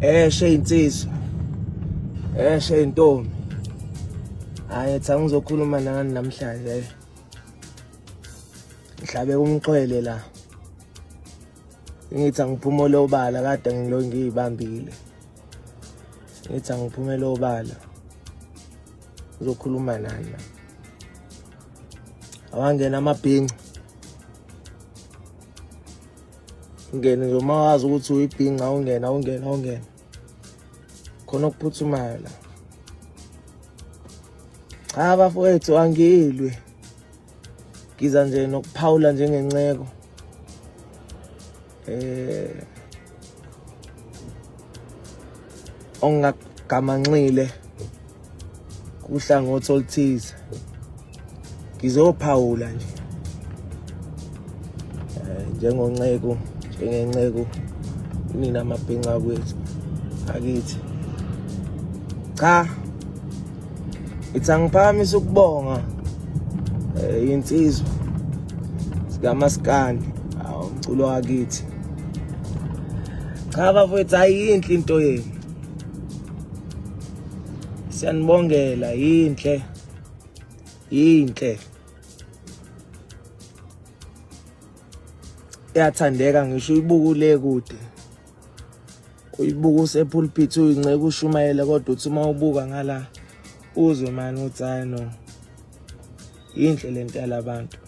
Eshe insizwa. Eshe intombi. Hayi cha ngizokhuluma nani namhlanje. Ngihlabe umxhwele la. Ngithi angiphumule obala kade ngilo ngiyibambile. Ngithi angiphumele obala. Ngizokhuluma nani la. Awangena amabhinca. Ungene nje uma wazi ukuthi uyibhinca ungena ungena ungena. Khona okuphuthumayo la. Cha bafowethu angilwi. Ngiza nje nokuphawula njengenceko. Eh ongagamanxile kuhlangothi oluthize. Ngizophawula nje. Eh njengonceku, njengenceku nina amabhinca kwethu akithi. Cha. Ithi angiphakamisa ukubonga eh insizwa sikamaskandi umculo wakithi. Cha bafowethu ayinhle into yenu. Siyanibongela yinhle. Yinhle. Iyathandeka ngisho uyibuka le kude. Uyibuka usepulpit uyinceka ushumayela kodwa uthi uma ubuka ngala uzwe mani ukuthi hayi no. Yinhle lento yalabantu.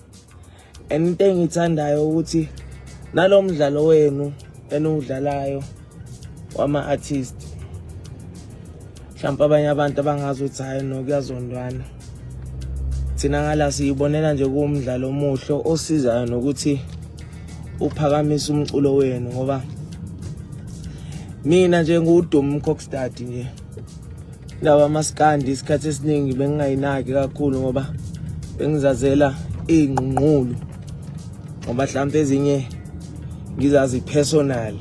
And into engiyithandayo ukuthi nalo mdlalo wenu eniwudlalayo wama-artist mhlawumpe abanye abantu abangazi ukuthi hhayi no kuyazondwana thina ngala siyibonela nje kuwumdlalo omuhle osizayo nokuthi uphakamise umculo wenu ngoba mina nje nguDumi Mkokstad nje laba maskandi isikhathi esiningi bengingayinaki kakhulu ngoba bengizazela iy'ngqungqulu ngoba mhlawumpe ezinye ngizazi personal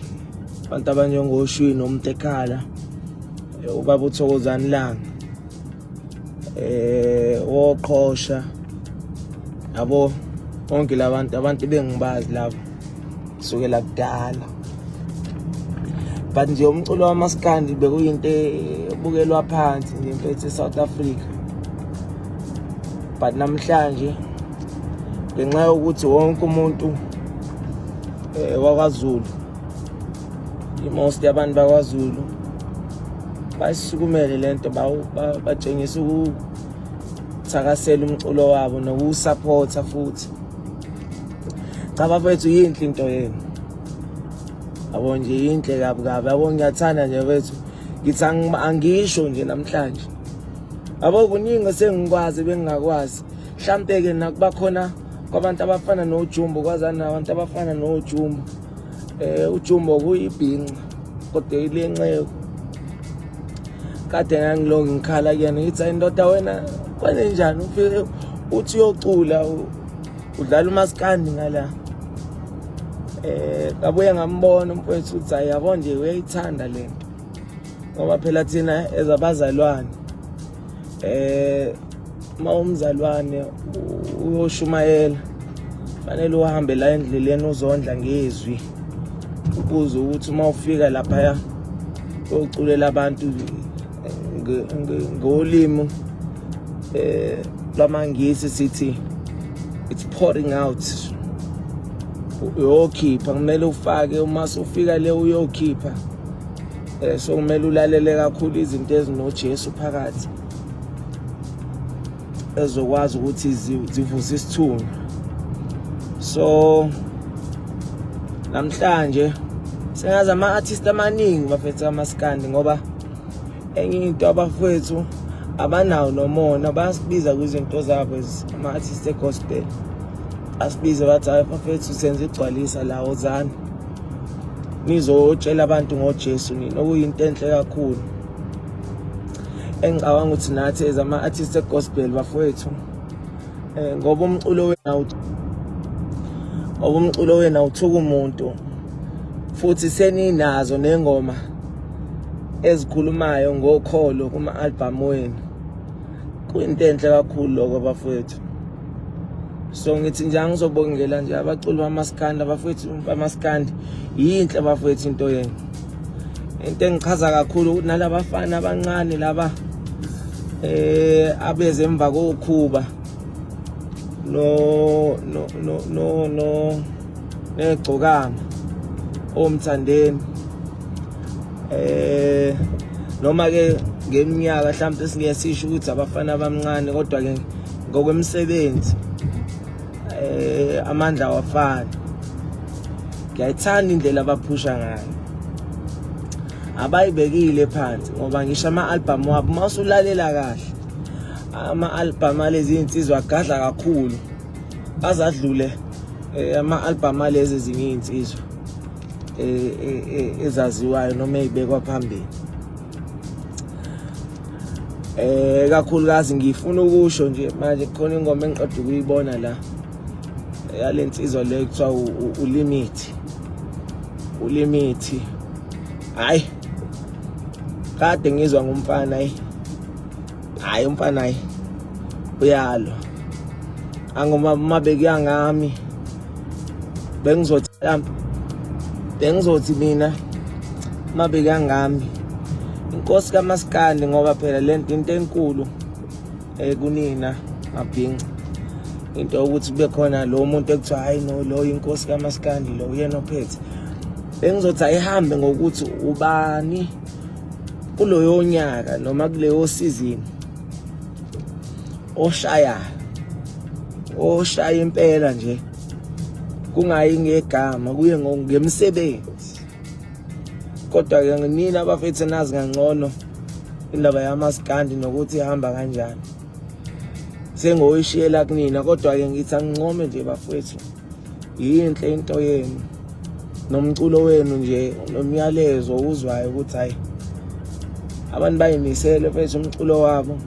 abantu abanjengoshwi nomtekhala ubaba uThokozani Langa eh woqhosha yabo bonke labantu abantu bengibazi labo kusukela kudala but nje umculo wamaskandi bekuyinto ebukelwa phansi nje mfethu eSouth Africa but namhlanje ngenxa yokuthi wonke umuntu eh wakwaZulu most yabantu bakwaZulu bayisukumele lento batshengisa ukuthakasela umculo wabo nokuwusupporta futhi. Cha bafethu yinhle into yenu. Yabo nje yinhle kabi kabi. Yabo ngiyathanda nje bafethu. Ngithi angisho nje namhlanje. Yabo kuningi esengikwazi bengingakwazi. Mhlampe ke nakuba khona kwabantu abafana noJumbo kwazana nabantu abafana noJumbo. Eh uJumbo kuyibhinca kodwa ilenceku. Kade ngangilonge ngikhala kuyena ngithi indoda wena kwenzenjani ufike uthi uyocula udlala umaskandi ngala. Eh ngabuye ngambona umfowethu uthi hayi yabo nje uyayithanda lento. Ngoba phela thina ezabazalwane eh uma umzalwane uyoshumayela fanele uhambe la endleleni uzondla ngezwi ukuze ukuthi uma ufika laphaya uyoculela abantu ngolimi eh lwamaNgisi sithi it's pouring out uyokhipha kumele ufake uma sufika le uyokhipha eh so kumele ulalele kakhulu izinto ezinoJesu phakathi ezokwazi ukuthi zivuse isithunywa so namhlanje sengazi ama-artist amaningi bafethu kamaskandi ngoba enye into abafowethu abanawo nomona bayasibiza kwizinto zabo ama-artist e-gospel asibize bathi hayi bafethu senze igcwalisa la wozani nizotshela abantu ngoJesu nini okuyinto enhle kakhulu engicabanga ukuthi nathi as ama-artist e-gospel bafowethu eh ngoba umculo wena ngoba umculo wena uthuka umuntu futhi seninazo nengoma ezikhulumayo ngokholo kuma-album wenu kuyinto enhle kakhulu lokho bafowethu so ngithi nje angizobongela nje abaculi bamaskandi abafowethu bamaskandi yinhle bafowethu into yenu. Into engichaza kakhulu ukuthi nalabafana abancane laba abeze emva kokhuba no no no no no negcokama omthandeni noma ke ngeminyaka mhlawumbe singeke sisho ukuthi abafana abancane, kodwa ke ngokwemisebenzi amandla awafani. Ngiyayithanda indlela abaphusha ngayo, abayibekile phansi, ngoba ngisho ama-album wabo uma usulalela kahle, ama-album alezi iy'nsizwa agadla kakhulu azadlule ama-album alezi ezinye iy'nsizwa ezaziwayo noma ey'bekwa phambili. Kakhulukazi ngifuna ukusho nje manje khona ingoma engiqeda ukuyibona la yalensizwa le kuthiwa uLimit, uLimit. Hayi, kade ngizwa ngomfana, hayi hayi umfana, hayi uyalwa. Angoma mabekuya ngami bengizothi bengizothi mina mabekuya ngami inkosi kaMaskandi, ngoba phela lento into enkulu kunina mabhinca, into yokuthi kube khona lo muntu ekuthiwa hayi no, lo inkosi kaMaskandi, lo uyena ophethe. Bengizothi ayihambe ngokuthi ubani kuloyo nyaka noma kuleyo season oshaya oshaya impela nje, kungayi ngegama, kuye ngemisebenzi. Kodwa ke nginina abafethu nazi kangcono indaba yamaskandi nokuthi ihamba kanjani, sengoyishiyela kunina. Kodwa ke ngithi angincome nje bafethu, yinhle into yenu nomculo wenu nje, nomyalezo uzwayo ukuthi hayi abantu bayimisele mfethu umculo wabo,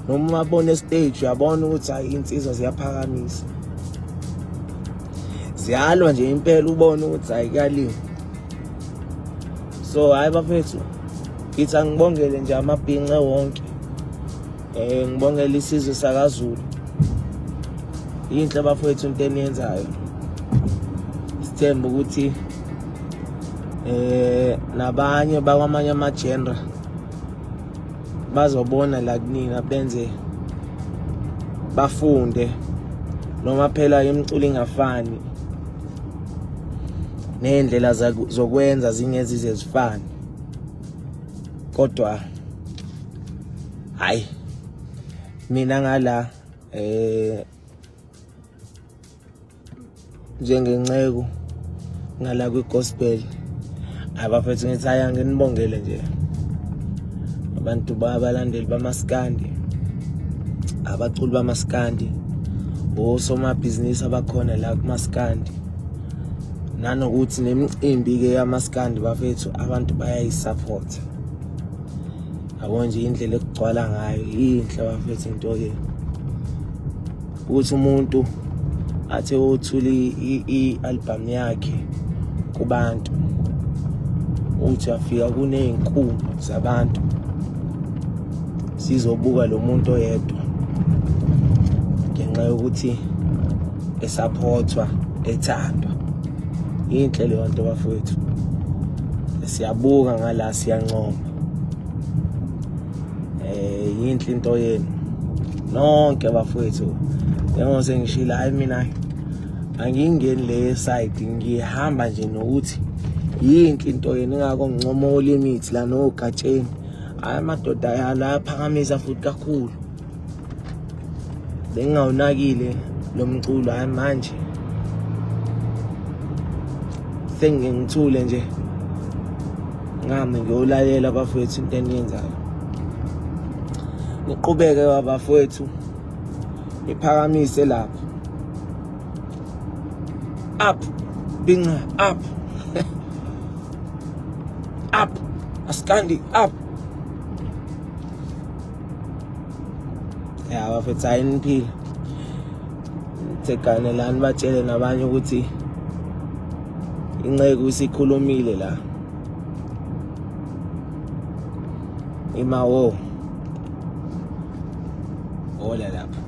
noma ubabona estage uyabona ukuthi hayi insizwa ziyaphakamisa, ziyalwa nje impela, ubone ukuthi hayi kuyaliwa. So hayi bafethu, ngithi angibongele nje amabhince wonke, ngibongele isizwe sakaZulu. Yinhle bafethu into eniyenzayo, sithemba ukuthi nabanye bakwamanye ama-genre bazobona la kunina, benze bafunde, noma phela imiculo ingafani ney'ndlela zokwenza zingezize zifane, kodwa hayi mina ngala njengenceku ngala kwi-gospel, abafethu ngithi hayi anginibongele nje abantu babalandeli bamaskandi, abaculi bamaskandi, osomabhizinisi abakhona la kumaskandi, nanokuthi nemicimbi-ke yamaskandi bafethu abantu bayayisupport. Yabo nje indlela ekugcwala ngayo, yinhle bafethu into-ke ukuthi umuntu athe uthula i-album yakhe kubantu, uthi afika kuney'nkulu zabantu sizobuka lo muntu oyedwa ngenxa yokuthi esaphothwa ethandwa. Yinhle leyo nto bafowethu, siyabuka ngala, siyancoma. Yinhle into yenu nonke bafowethu. Njengoba sengishilo, hayi mina angingeni le side, ngihamba nje nokuthi yinhle into yenu, ingakho ngincoma oLimit la noGatsheni. Hayi amadoda yala ayaphakamisa futhi kakhulu, bengingawunakile lo mculo. Hayi manje sengingithule nje ngami ngiyolalela bafowethu into eniyenzayo. Niqhubeke bafowethu, niphakamise lapho. Up binca, up up, asikandi up. Ya bafethu, hayi niphile, theganelani, batshele nabanye ukuthi inceku isikhulumile la imawo hola lapha.